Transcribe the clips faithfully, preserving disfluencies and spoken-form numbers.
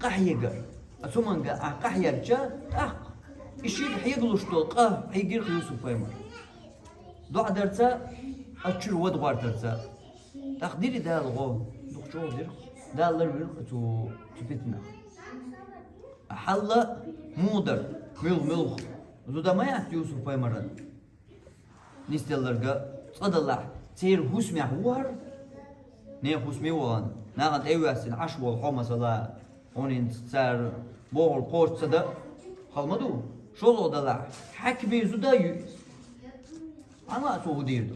къахьегар. А цу манга а къахьегча, тӀаккха и шига хьегалуш долу къа хьегира Юсуп-пайхамар. ДоӀа дарца, а чуьра вада гӀортарца. ТӀаккха дири Дала гӀо, дукха чӀогӀа дира. Дала ларвира цу, цу питанах. А хьалла муха дара, муьлха-муьлха. Зуда ма яц Юсуп-пайхамаран нисделларга, цкъа далахь, церан хӀусамехь ву хӀара. Нехан хӀусаме вахана, нахана тӀе а воьссина, Ӏаш волу хьо, масала, хьуна хӀинца цара бохург кхочуш ца дан, хала ма ду. ШолгӀа далахь, хьаькаме зуда ю иза. Хьан а цо хӀун дийр ду?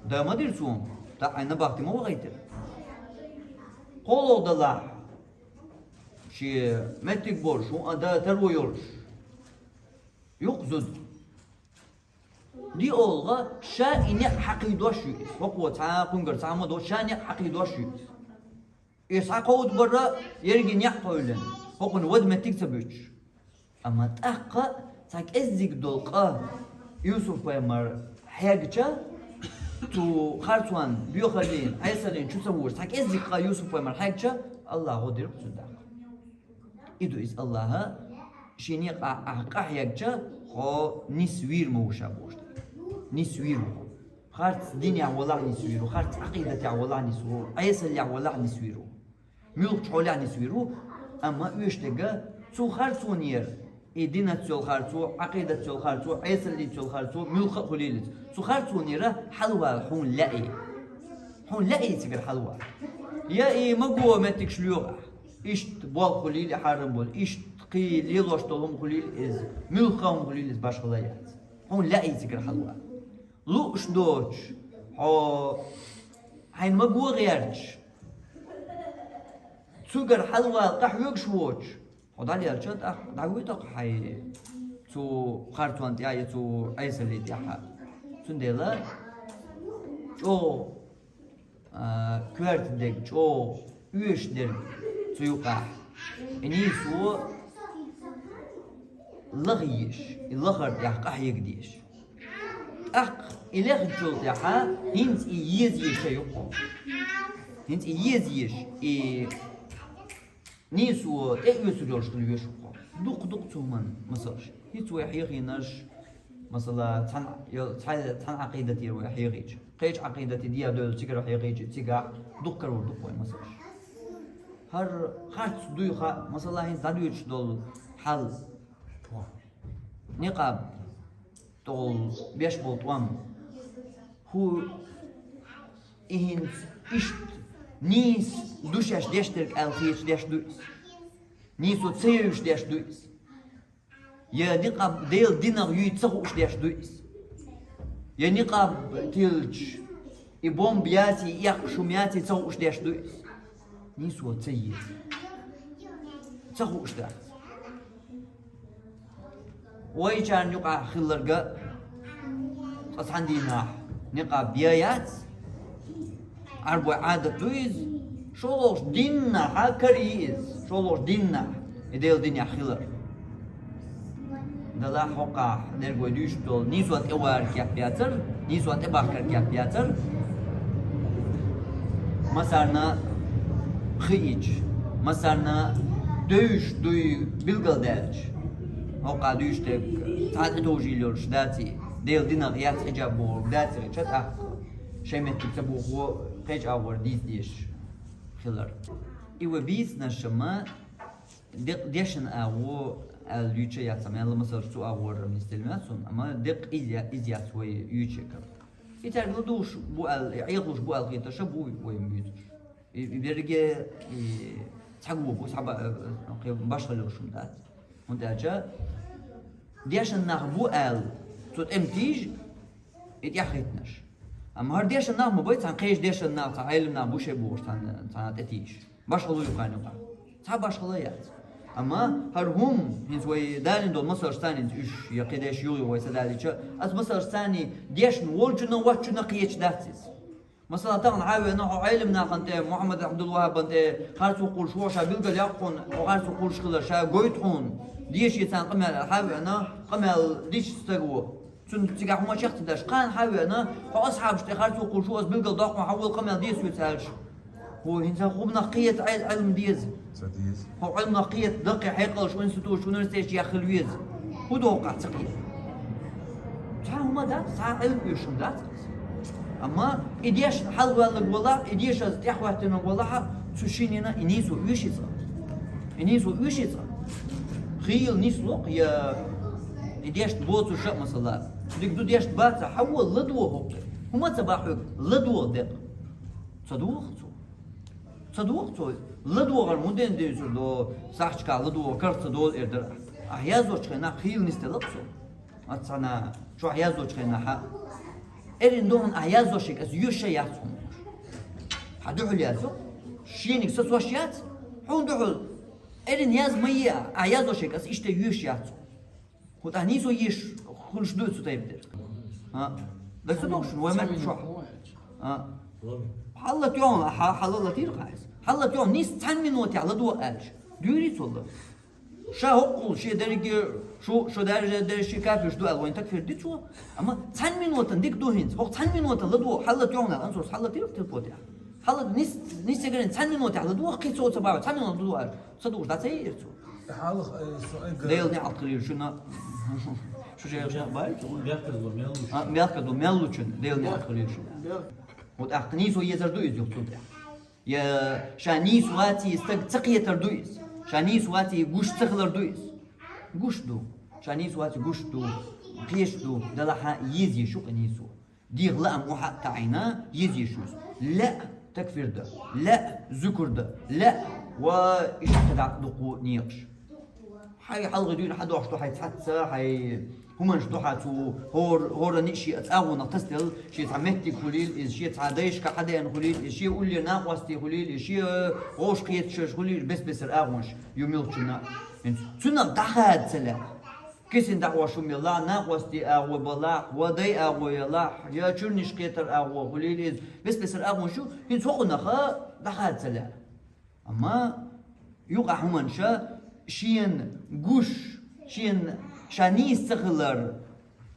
Да ма дира цунна, тӀаккха хьайн набахти ма вахийтира. КхоалгӀа далахь, шен меттиг болуш, хӀун а дан таро йолуш. Юкъа зуда. ДиъолгӀа ша и некъ хьакхийдош ю иза. ХӀокхо цхьа а кхуьнгара цхьа а ма до, ша некъ хьакхийдош ю иза. И схьакховдабарра ерриге некъ кхоьллина, хӀокхунна вада меттиг ца буьтуш. Амма тӀаккха цхьа кӀеззиг долу къа Юсуп-пайхамар хьегча, цу харцонан боьхаллин, Ӏесаллин чу ца вуьжуш, цхьа кӀеззиг къа Юсуп-пайхамар хьегча, АллахӀа гӀо дира цунна тӀаккха. И ду иза АллахӀа, шен некъа ахь къахьегча, хьо нисвийр ма ву ша бохуш дерг. Нисвийр ву хьо. Харц динехь валахь нисвийр ву, харц Ӏакъидатехь валахь нисвийр ву, Ӏесаллехь валахь нисвийр ву. Муьлххачу хьолехь нисвийр ву, амма оьшург цу харцонера, и динаца йолу харцо, Ӏакъидатца йолу харцо, Ӏесаллица йолу харцо, муьлхха а хуьлийла иза. Цу харцонера хьалавала хьуна лаьий. Хьуна лаьий цигара хьалавала. Я и маго меттигаш лоьху ахь. Иштта болх хуьлийла и хьарам болу, иштта кхин лелош долу хӀума хуьлийла иза, муьлхха хӀума хуьлийла иза, башхалла яц. Хьуна лаьий цигара хьалавала. Лууш доцуш, хьо хьайна маго гӀерташ, цуьнгара хьалавала къахьоьгуш воцуш, хьо дӀалелча, тӀаккха дӀавуьйту-кх хьайн цу харцонна тӀехь я цу Ӏесаллин тӀехь. Цундела чӀогӀа а, коьрта дерг, чӀогӀа оьшуш дерг цу юкъахь. И нийсо лаха езаш, и лахара тӀехь къахьега дезаш. ТӀаккха и лехначул тӀаьхьа хӀинца и еза езаш ша юкъа. ХӀинца и еза езаш, и нийсо тӀеоьцур йолуш хила везаш ву-кх. Дукха-дукха цу хӀуманна масалш. ХӀинца вай хьехийнарш, масала, цхьана, йо-, цхьа-, цхьана Ӏакъидатера вай хьехийча, кхечу Ӏакъидате дӀа а доьлла, цигара хьехийча, цигахь дукха карор ду-кх вайн масалш. ХӀара харц дуй хаьа, масала, хӀинца дӀадоьдуш долу хьал. Никъаб, тӀехула беш болу тӀом. ХӀу и хӀинца иштта нийса ду шаьш деш дерг аьлла хеташ деш ду иза. Нийсо ца евзаш деш ду иза. Я никъаб Делан динах юй ца хууш деш ду иза. Я никъаб тиллча, и бомба яций, и эккхаш хӀума яций ца хууш деш ду иза. Нийсо ца еза. Ца хууш дац. Вайчарна юкъахь хилларг а цкъа цхьана дийнахь никъаб я яц, Ӏарбойн Ӏадат ду иза, шолгӀачу дийнахь карий иза, шолгӀачу дийнахь и Делан динехь хилар. Делахь хӀокхахь дерг вай дуьйцуш долу нийсо тӀе вар кеп яцара, нийсо тӀе бахкар кеп яцара. Массарна хиъча, массарна девзаш дуй билгалдаьлча, хӀокхахь дуьйцуш дерг цхьа а тӀетовжийла йолуш даций, Делан динах яц хьиджаб бохург даций, ша тӀаккха шайн меттиг ца бохо кхечу агӀор дийца дезаш хилар. И вай бийцинарш-м декъ дешан агӀо аьлла юьйцуш яц, амма аьлла масалш цу агӀор нисделла ма яц суна, амма декъ иза я-, иза яц вай юьйцуш ерг. И цаьрга ладугӀуш бу аьлла, Ӏехалуш бу аьлла хетарш а бу вай буьйцуш. И, и берриге, и цхьаго бу, цхьа ба-, э, кхин башхалла йолуш хӀума дац. ХӀунда аьлча дешан нах бу аьлла, цу тӀе ма тийжа и тӀаьхьахӀиттинарш. Амма хӀара дешан нах ма бай, цхьана кхечу дешан нах, цхьа Ӏелам нах бу шайн бохуш, цхьана, цхьана тӀе тийжа. Башхалла ю кхарна юкъахь. Цхьа башхалла яц. Амма хӀара хӀума, хӀинца вай далийна долу масалш царна, хӀинца уьш я кхин дешан юххе вай ца далийча, аса масалш царна дешна волчунна, воцчунна кхеташ дац иза. Масала, тахана хьан а веана, хьо Ӏелам нахана тӀе, Мухьаммад Абдул-ВахӀабана тӀе харц ву кхуллуш ву, ша билггал яккха хьуна, хьо харц ву кхуллуш хилар, ша гойту хьуна, деший царна къамел, хьан а веана, къамел дича стаг ву. Цунна цигахь хӀумма чекх ца деш, кхана хьан а веана, хьо асхьабашна тӀе харц ву кхуллуш ву, аса билггал доккху хьуна, хьан волу къамел де соьца аьлча. Хьо хӀинца хӀуманах кхета Ӏел-, Ӏилма деза. Ца деза. Хьо Ӏилманах кхета даккхий хьекъалш, институташ, университеташ яххила веза. ХӀун доху цхьа кхета? Цхьа хӀума дац, цхьа Ӏилма оьшуш хӀума дац. Амма и дешна хьалаваьлларг валахь, и дешаза тӀехӀоьттинарг валахь, цу шиннена и нийсо оьший цкъа. И нийсо оьший цкъа. Хийла нисло-кх, я и дешна боцурш а, масала. Дика ду, дешна бац, хьавола, ладогӀа хӀокху. ХӀума ца боху хьоьга, ладогӀа декъа. Ца догӀу цо. Ца догӀу цо. ЛадогӀар мун ден дезар до, сахьташкахь ладогӀа карах ца долу эр дара. Ахьа яздечу хенахь хийла нисделла-кх цо. Ас цхьана чохь яздечу хенахь а. Эрна ду хьуна ахьа яздечуьнга ас йоьшуш а яц хьуна. Хьан дуьхьал яздо? Шениг сацош яц? Хьуна дуьхьал. Эрна яз ма е, ахьа яздечуьнга ас иштта йоьшуш яц хьуна. ХӀун тӀаккха нийсо еш хуьлуш ду цу тайпа дерг? А? Даг ца догӀу шуна, вай меттан чохь? А? Хьалла тӀехула, хьа-, хьалла латийра хьайса. Хьалла тӀехула нийса цхьана минотехь ладогӀа аьлча. Дуьйрий цо ла? Ша хӀоккхул, шен дерриге, шу, шу даьржа дерриш шен кафеш ду аьлла, вайн такфир ди цо. Амма цхьана минотан дика ду хӀинца. ХӀокху цхьана минотан ладогӀа, хьалла тӀехула, ансорс хьалла тӀера телефон тӀехь. Хьалла нис-, нис ца гарна цхьана минотехь ладогӀа, кхин цо ца бахьа, цхьана минотан ладогӀа аьлча. Ца догӀуш дӀа ца йийр цо. Хьалха, э, со эгга Делан неӀалт хилийла шуна. Шу шайх шайх бай, цо. Бехказло мел лучун. А, бехказло мел лучун, Делан неӀалт хилийла шуна. Бех- Вот ахь нийсо езар ду иза юхатул тӀе. Я ша нийса ваций стаг ца кхетар ду иза. Ша нийса ваций гуш ца хилар ду иза. Гуш ду. Ша нийса ваций гуш ду. Кхеташ ду. Делахь а еза еш ю-кх нийсо. ДегӀан лаам охьа а таӀийна, еза еш ю иза. Лаьа такфир дан, лаьа зуькар дан, лаьа ва иштта дӀа дуккха некъаш. Хьайн хьалхе дуьйна хьадохуш ду хьайн цхьацца, хьайн хӀуманаш ду хьан цу хӀор-, хӀоранна а шен цӀа агӀонах тасаделла, шен цхьа меттиг хуьлийла иза, шен цхьа дайшка хьадеана хуьлийла иза, шен уллера накъостий хуьлийла иза, шен вовшахкхеташ хуьлийла иза, бес-бесара агӀонаш ю муьлххачунна а. ХӀинца цунах дӀахада ца лаьа. Кисана дӀахьош хӀума елахь, накъостий агӀо балахь, ва дай агӀо елахь, я чуьрнаш кхетар агӀо хуьлийла иза, бес-бесара агӀонаш ю, хӀинца хӀокхунах дӀахада ца лаьа. Амма юкъахь хӀуманаш шена гуш, шена ша нийса ца хилар,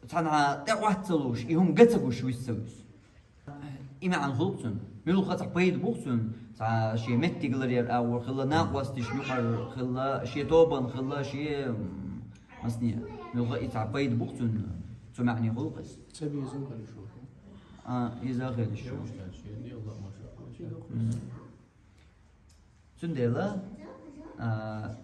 цхьанхьа тӀе Ӏотта ца луш, и хӀума ган ца гуш вист ца вуьсу. И маьӀна хуьлу-кх цуьнан. Муьлхха а цхьа пайда бу-кх цуьнан, цхьа шен меттиг ларъяр агӀор хилла, накъосташна юкъара хилла, шен тобанна хилла, шен, м, масане, муьлхха а и цхьа пайда бу-кх цуьнан, цу маьӀне хуьлу-кх иза. Ца безам хила йиш ю. А, иза хила йиш ю. М. Цундела, а,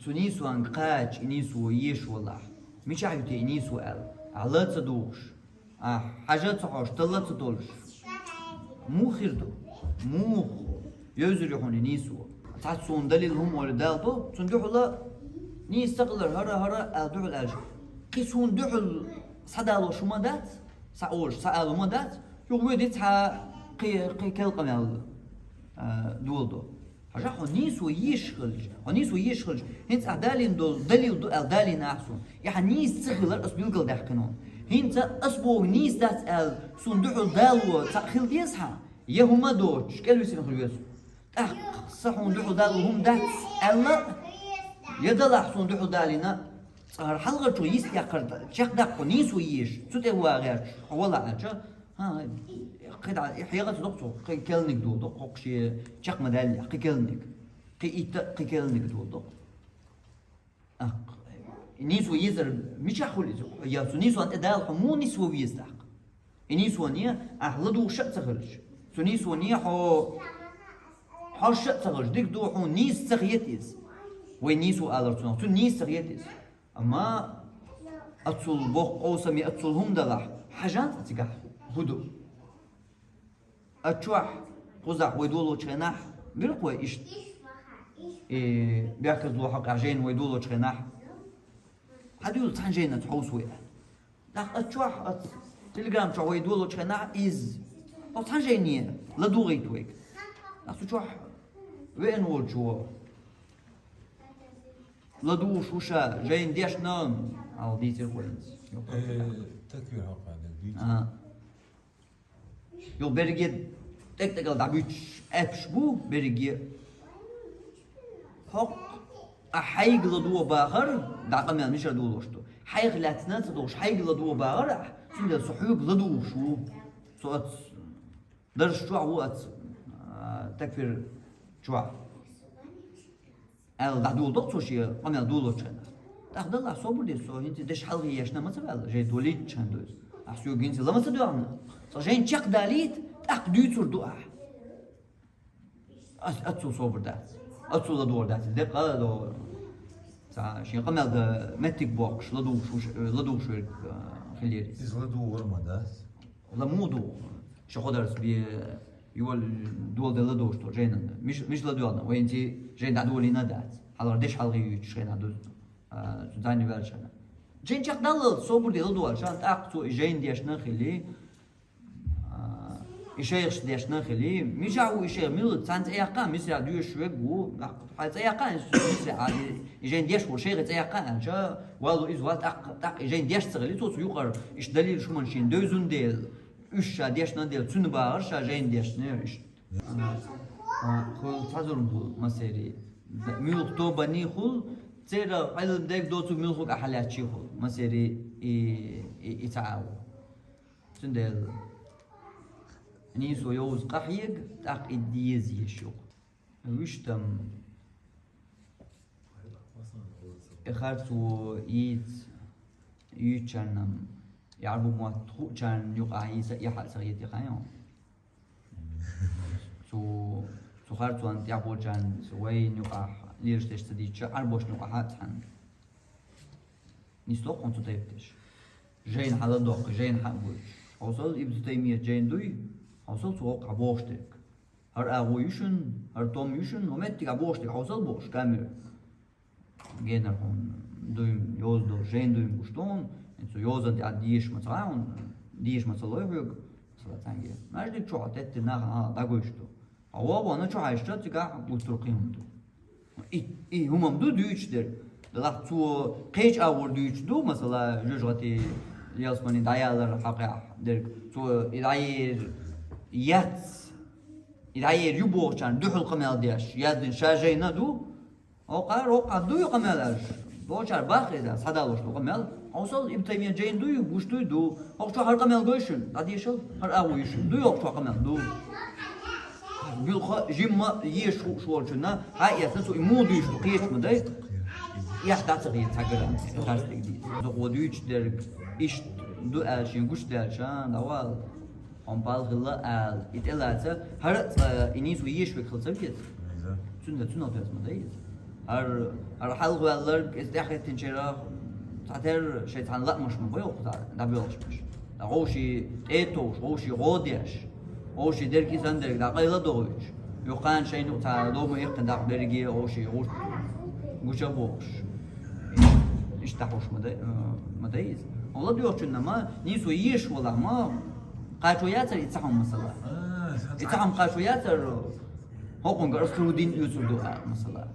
цу нийсонга кхача и нийсо еш валахь, мичахь ю те и нийсо аьлла, ахьа ла ца дугӀуш, ахьа хьажа ца хьожуш, талла ца долуш, муха хир ду? Муха йовзур ю хьуна и нийсо? Цхьацца суна далил хӀума олий даладо, цунна дуьхьала нийса ца хилар хӀара, хӀара аьлла дуьхьала аьлча, кхин суна дуьхьала схьадалош хӀума дац, схьаолуш, схьаала хӀума дац, юха воьдий цхьа кхин, кхин керла къамел, а, доладо. Хьажахь, хьо нийсо еш хилча, хьо нийсо еш хилча, хӀинца ахьа далийна долу далил ду аьлла далийна ахьа суна. И хьан нийса ца хилар ас билгалдаьккхина хьуна. ХӀинца ас боху нийса дац аьлла, суна дуьхьал дало цхьаъ хила деза хьан? Я хӀума доцуш, кӀелвисина хила веза. ТӀаккха сан хьуна дуьхьал дало хӀума дац аьлла, я далахь суна дуьхьал далийна, цкъа хӀара хьалхарчо йист яккхар чекхдаккха хьо нийсо еш, цу тӀе вагӀерча, хьо вала аьлча, хӀа, кхин дӀа, и хьегӀаца доккху цо, кхин келниг доладо, хӀокху шен чекх ма даьллехь, кхин келниг. Кхин итт а, кхин келниг доладо. Аккха, и нийсо езар мичахь хуьлу иза? Я цу нийсонна тӀе Дала хьо муха нисво веза тӀаккха? И нийсоне ахьа ладугӀуш а ца хилча, цу нийсоне хьо хьожуш а ца хилча, дика ду, хьуна нийса ца хета иза. Вай нийсо алар цунах, цунна нийса ца хета иза. Амма аццул боккха къовсаме, аццул хӀума далахь, хьажа цкъа цигахь хӀун ду? Аццу чохь, кхузахь вай долочу хенахь, биркхой иштта, и бехказло хьокъехь жайна вай долочу хенахь, хьан дуьйла цхьана жайнаца хьовса вай аьлла. ТӀаккха аццу чохь, аццу Telegram чохь вай долочу хенахь, иза, хьо цхьана жайне ладугӀийта вайга. Аццу чохь веана волчо ладугӀуш ву ша, жайна дешна, аьлла дийцира хӀоранца. Э, таквир хьокъехь дерг дийцира. Ага. Юха берриге тӀег-тӀегал дӀабуьтуш аьлла бу берриге. ХӀокху ахь хьайга ладогӀа бахар, дӀа къамел мичара долуш ду. Хьайх лаьцна ца долуш, хьайга ладогӀа бахар ахь, цундела со хьоьга ладугӀуш ву. Со аца дарш чохь ву аца, а, такфир чохь. Аьлла, дӀадоладо цо шен къамел долочу хенахь. ТӀаккха далахь собар де, со хӀинца дешан хьалхе ешна ма ца ваьлла, жай долийта чан ду иза. Ахь соьга хӀинца ла ма ца доьгӀна. Цкъа жайна чекхдалийта, тӀаккха дуьйцур ду ахь. Ас, аццул собар дац. Аццул ладогӀар дац. Декъа а до. Цхьа шен къамел дан меттиг боккхуш, ладугӀуш, ладугӀуш верг, а, хилира иза. Иза ладугӀур ма дац. Ла муха ду? Ши кхо дарс бе йола дола делла долуш ду жайнан. Миш-, миш ладоьгӀна, вайна ци жайна дӀадолийна дац. Хьалхара дешан хьалхе юьйцуш хенахь ду, а, цу Дани ваьлла шана. Жайна чекхдаллал, собар де ладогӀал шана, тӀаккха цо и жайна дешна хили, а, и шайхаш дешна хили. Мичахь ву и шайх, мила цхьаьна цӀе яккха, Мисрехь доьшуш верг ву, нах, хьайн цӀе яккха, Мисрехь, а, и, и жайна деш волу шайхе цӀе яккха аьлча, валло иза вац, тӀаккха, тӀаккха и жайна деш ца хили, цо цу юкъара иштта далилаш хӀуманаш шена девзина дела, уьш ша дешна дела, цуьнан бахара ша жайна дешна иштта. А, хуьлу цхьа зурма хуьлу масери. Муьлха тобанний хуьлу, церан Ӏилма дерг доцург муьлхарг а хьалаьцчий хуьлу масери и, и, и ца Ӏа ву. Цундела нийсо йовза къахьега, тӀаккха и деза еш юкъа. Вуьштам и харцо йийца, юьйцучарна, яхьар бу мотт хуучарна юкъахь йийца, яхьа а ца хетий хьайна. Цу, цу харцонна тӀехь болчарна, цу вайна юкъахь лелаш деш ца дийцча, Ӏарбошна юкъахь а цхьаьна. Нисдо хьуна цу тайпа деш. Жайна хьаладоккху, жайна хьа а гойтуш. Хьовсал, Ибн Таймият жайна дуй, хьовсал цу гӀоккхахь бохуш дерг. ХӀара агӀо ю шуна, хӀара том ю шуна, хӀун меттиг а бохуш дерг, хьовсал бохуш, камер. Генара хьуна дуйна, йоза долу жайна дуйна гуш ду хьуна, хӀинца цу йозанна тӀехь дезаш ма ца хьа хьуна, дезаш ма ца лой хьоьга, масала, цхьаьнгге. Маьждиг чохь теттина нахана хьалха дӀагойтуш ду. Хьо вогӀу ванна чу хьаьжча, цигахь гуттар а кхин хӀума ду. И, и хӀума ду дуьйцуш дерг. Делахь цо кхечу агӀор дуьйцуш ду, масала, жоьжахати, ялсамани дӀаялар хьокъехь дерг. Цо и дӀаер яц, и дӀаер ю бохучарна дуьхьал къамел деш, яздина ша жайна а ду. Окхара, окхара дуй къамел аьлла. Дочара баххе да, схьадалош ду къамел. Хьовсал, Ибн Таймият жайна дуй, гуш дуй ду. ХӀокху чохь хӀара къамел гой шуна, дӀадешал, хӀара агӀо ю шуна. Дуй хӀокху чохь къамел ду. Билха, жимма еш хууш волчунна, хьа а эцна, цу и муха дуьйш ду, кхечу ма дай. Эхь дӀа ца хета цхьа гара, харц дерг дийца. Цо дуьйцуш дерг, иштта ду аьлла, шен гуш даьлча, дӀавала. Хьуна бала хилла ала, и тӀелаца, хӀара а цкъа и нийсо еш верг хила ца веза. Иза. Цуьнан, цуьнан доьзна ма дай иза. ХӀара, хӀара хьалхаваьлларг, иза тӀаьхьахӀиттинчеран цхьатерра шайн цхьана лаамаш ма бай оха дӀабоьлхуш беш. ДӀа вовший тӀе а товш, вовший гӀо а деш, вовший дерг и санна дерг дӀа къайла а дохуьйтуш. Юххана шайна юкъа цхьа дома иккхина дакъа берриге а вовший гӀурт гуча а бохуш. Иштта хьуш ма дай, ма дай иза. Хьуна ладоьгӀучунна ма нийсо еш вала ма кхачо яцара и ца хьуна масала. А, И ца хьуна кхачо яцара хӀокхунгара ас цу дин оьцур ду а масала.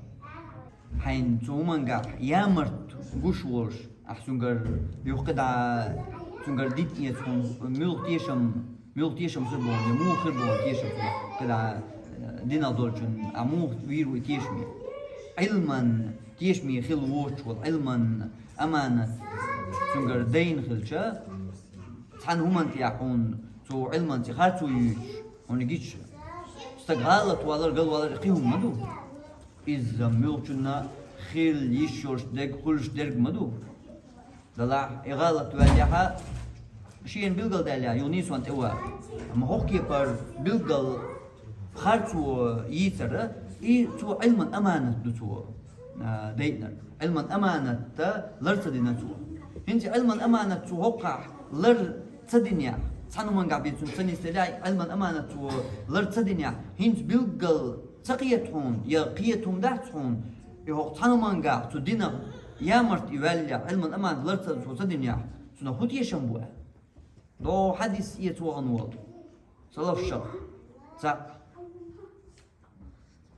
Хьайна цу хӀумангахь ямарт гуш волуш, ахь цуьнгара юхкхидӀа, цуьнгара дитина эца хьуна муьлха тешам, муьлха тешам хир боху, я муха хир боху тешам хьуна, кхидӀа, э, динах долчун, а муха вийр ву и тешаме. Ӏилман тешаме хила воцуш волу, Ӏилман аманат цуьнгара дайна хилча, цхьана хӀуманна тӀехь хьуна цу Ӏилманца харцо юьйцуш, хьуна гича, стаг гӀалат валар, гал валар, кхин хӀума ма ду. Иза муьлхачунна хила йиш йолуш дерг, хуьлуш дерг ма ду. Далахь, и гӀалат ваьллехьа, шена билгалдаьллехь, юха нийсонна тӀе вар. Амма хӀокху кепара билггал харцо йийцара, и цо Ӏилман аманат ду цо, а, дайинарг. Ӏилман аманатта лар ца дина цо. ХӀинца Ӏилман аманат цо хӀокхахь лар ца динехь, цхьана хӀумангахь бен цунна ца нисделехь, Ӏилман аманат цо лар ца динехь, хӀинца билггал ца кхета хьуна, я кхета хӀума дац хьуна, и хӀокху цхьана хӀумангахь цу динах ямарт и ваьллехь, Ӏилман аманат лар ца, цо ца динехь, цунах хӀун тешам бу аьлла? ДогӀу хьадис эца вахана волу салаф шах. Цхьаъ.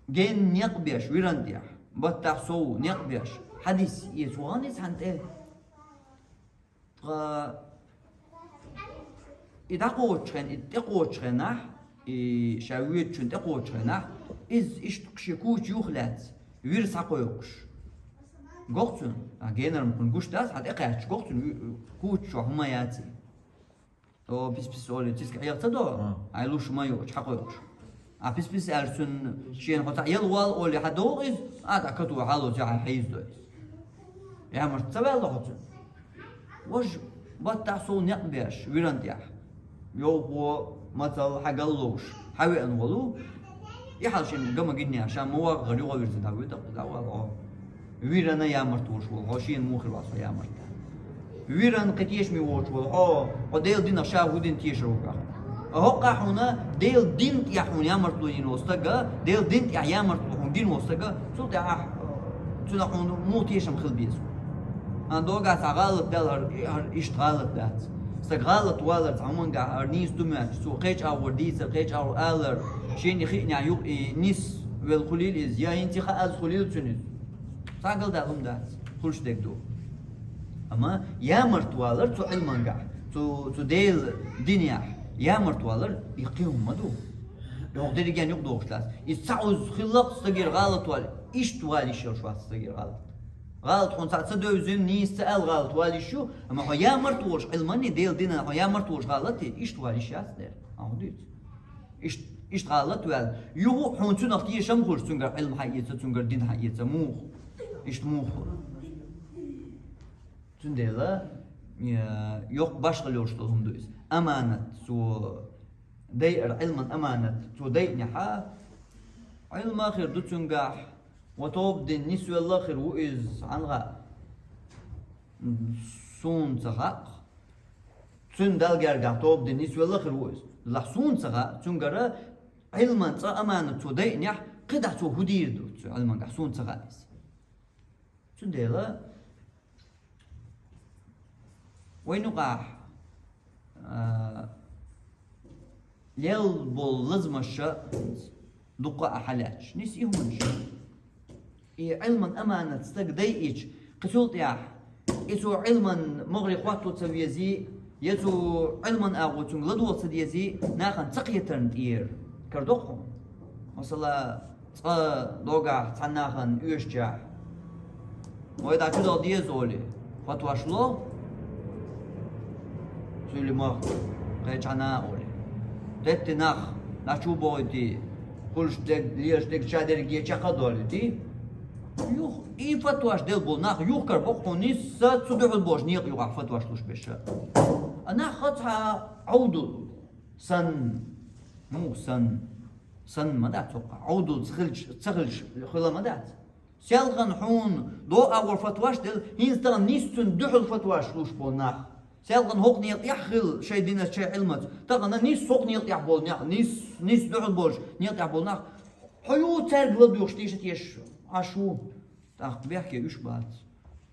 Генна некъ беш, виран тӀехь, баттахь сов некъ беш, хьадис эца вахана иза цхьаьна тӀе. Ткъа и дӀакхочучу хенахь, и тӀекхочучу хенахь, и ша воьдучун тӀекхочучу хенахь, иза иштта шен куча юха лаьцна, вир схьакхойкхуш. Гохцун, а генарма кхунна гуш дац, хьан тӀекхаьчча, гохцун, куча чохь хӀума яций. О, пис-пис олий, циска Ӏеха ца до? А. Ай луш ма ю, чхьакхойкхуш. А пис-пис аьлча цунна шена хьо цхьа яла вала олий хьадогӀу иза, а тӀаккха кату хьалоций хьан хьийзадо иза. Ямарта ца ваьлла хьо цунна. Вож баттахь сов некъ беш, виран тӀехь. Йовхо, мацалла хьагаллуш, хьавеана волу. И хьал шен гама гиннехь, ша ма вагӀахара юха вирзина дӀавуьйту, дӀавала хьо. Вирана ямарта волуш волу, хьо шена муха хир вац хьо ямарта. Виран кхин тешаме воцуш волу, хьо, хьо Делан динах ша хӀун дина тешар ву баха. ХӀокхахь хьуна Делан дин тӀехь хьуна ямартло йина волу стага, Делан дин тӀехь ямартло хьуна гина волу стага, цул тӀаьхьа цунах хьуна муха тешам хила беза. Ан догахь цхьа гӀалат даьлла, хӀара, хӀара иштта гӀалат дац. Стаг гӀалат валар цхьа хӀумангахь, хӀара нийса ду моьттуш, цо кхечу агӀор дийцар, кхечу агӀор алар, шена и хиънехь юкъа и нисвелла хуьлийла иза, я хӀинца и хааза хуьлийла цуьнан иза. Цхьа галдаьлла хӀума дац, хуьлуш дерг ду. Амма ямарта валар цу Ӏилмангахь, цу, цу Делан динехь, ямарта валар, и кхин хӀума ма ду. Йоху дерриге юкъадогӀуш дац. Иза цхьа Ӏуза хилла-кх стагера гӀалат вала, иштта вала йиш йолуш вац стагера гӀалат. ГӀалат хьуна цхьаъ ца девзина, нийса ца аьлла гӀалат вала йиш ю, амма хьо ямарта волуш Ӏилманна, Делан динан хьо ямарта волуш гӀалат, иштта вала йиш яц дера. Хьан хӀун дуьйцу? Иштта, иштта гӀалат ваьлла. Юха а хьуна цунах тешам хуьлуш, цуьнгара Ӏилма хьаэца, цуьнгара дин хьаэца, муха? Иштта муха? Цундела, э, йоккха башхалла йолуш долу хӀума ду иза. Аманат цо дайар, Ӏилман аманат цо дайинехьа, Ӏилма а хир ду цуьнгахь, ва тоба дина нисвелла а хир ву иза, хьан хаьа? Суна ца хаьа. Цуьнан Далла гергахь тоба дина нисвелла а хир ву иза. Лахь суна ца хаьа, цуьнгара Ӏилман цкъа аманат цо дайинехь, кхидӀа цо хӀун дийр ду цу Ӏилмангахь, суна ца хаьа иза. Цундела вайн юкъахь, а, лел болу лазамаша дуккха а хьалаьтташ. Нис и хӀуманаш. И Ӏилман аманат стаг дайича, кхин цул тӀаьхьа, и цо Ӏилман могӀаре хӀотто ца везий, я цу Ӏилман агӀо цуьнга ладогӀа ца дезий, нахана ца кхетарна тӀера карадо-кх хьуна. Масала, цкъа догахь цхьана нахана оьшучехь, вай дӀа чу даха деза олий, фатваш ло, цуьли мах, кхечхьана олий. Тетти нах, дӀа чу бохуьйтий, хуьлуш дерг, лелаш дерг ша дерриге чекх а долуьйтий. Юха, и фатваш делла болу нах юха карабо-кх хьуна, нисса цу дуьхьал болчу некъа юкъахь фатваш луш берш. А нах цхьа Ӏовдал санна, муха санна, санна ма дац хӀокхахь. Ӏовдал ца хилча, ца хилча хила ма дац. Селхана хьуна докъа агӀор фатваш делла, хӀинца тахана нисса цуьнан дуьхьал фатваш луш болу нах. Селхана хӀокху некъа тӀехь хилла шайн динца, шайн Ӏилманца. Тахана нисса хӀокху некъа тӀехь болу некъ, нисса, нисса дуьхьал болуш некъа тӀехь болу нах. Хьо ю цаьрга ладугӀуш, тийша тешаш Ӏаш ву. ТӀаккха бехке уьш бац.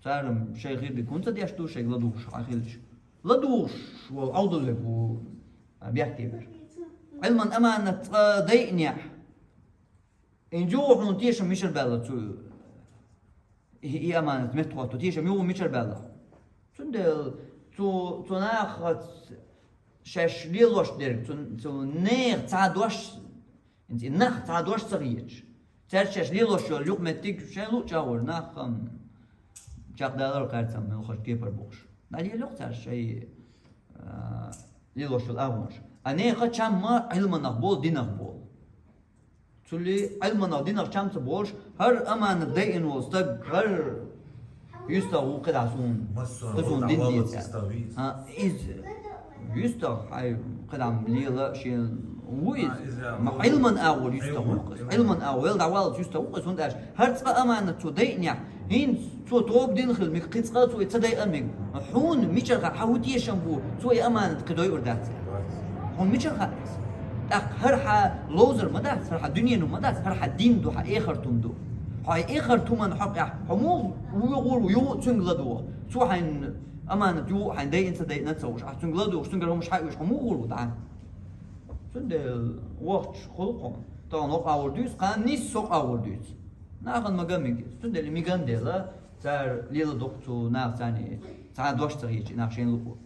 Цара шайн хир дика хӀунда ца деш ду, шайга ладугӀуш хьан хилча? ЛадугӀуш волу Ӏовдал верг ву бехке бер. Ӏилман аманат цкъа дайинехь, хӀинца юха хьуна тешам мичара баьлла цу, и, и аманат меттахӀотто тешам юха мичара баьлла? Цундела цу, цу нахаца шаьш лелош дерг, цу, цу нехан цхьа дош, хӀинца и нах цхьа дош ца хеташ, цаьрца шаьш лелош йолу юкъаметтиг шайн луъучу агӀор нах, ам, чекхдалар кхаьрца муьлххачу кепара бохуш. ДӀалело-кх цаьрца шайн, а, лелош йолу агӀонаш. А нехан чам ма Ӏилманах болу, динах болу. Цуьли Ӏилманах, динах чам ца болуш, хӀара аманат дайина волу стаг, хӀара юьстах ву кхидӀа суна. Массо а кху суна дин дийца. А, иза юьстах, хьай, кхидӀа лела шен ву иза. А, иза ма ву. Ӏилман агӀор юьстах ву-кх иза. Ӏилман агӀор, вел дӀаваллалц юьстах ву-кх иза, хӀунда аьлча хӀара цкъа аманат цо дайинехь, хӀинца цо тоба дина хила мега, кхин цкъа цо и ца дайа мега. Хьуна мичара хаьа, хьан хӀун тешам бу, цо и аманат кхин дойур дац аьлла? Хьуна мичара хаьа иза? ТӀаккха хӀара хьан ловзар ма дац, хӀара хьан дуьненан ма дац, хӀара хьан дин ду, хьан эхарт хӀума ду. Хьо и эхарт хӀуманна хьокъехь, хьо муха вуьгӀур ву, юха а цуьнга ладугӀу? Цо хьайна аманат юха а хьайна дайина ца дайина ца хууш, ахь цуьнга ладугӀуш, цуьнгара хӀумаш хьаоьцуш, хьо муха гӀур ву дӀа? Цундела вахча хуьлу хьуна. Тахана хӀокху агӀор дуьйцу, кхана нисса хӀокху агӀор дуьйцу. Нахана ма ган мега иза. Цундела и меган дела, цара лела доккху цу наха царний цхьа дош ца хеташ, и нах шайна луъу.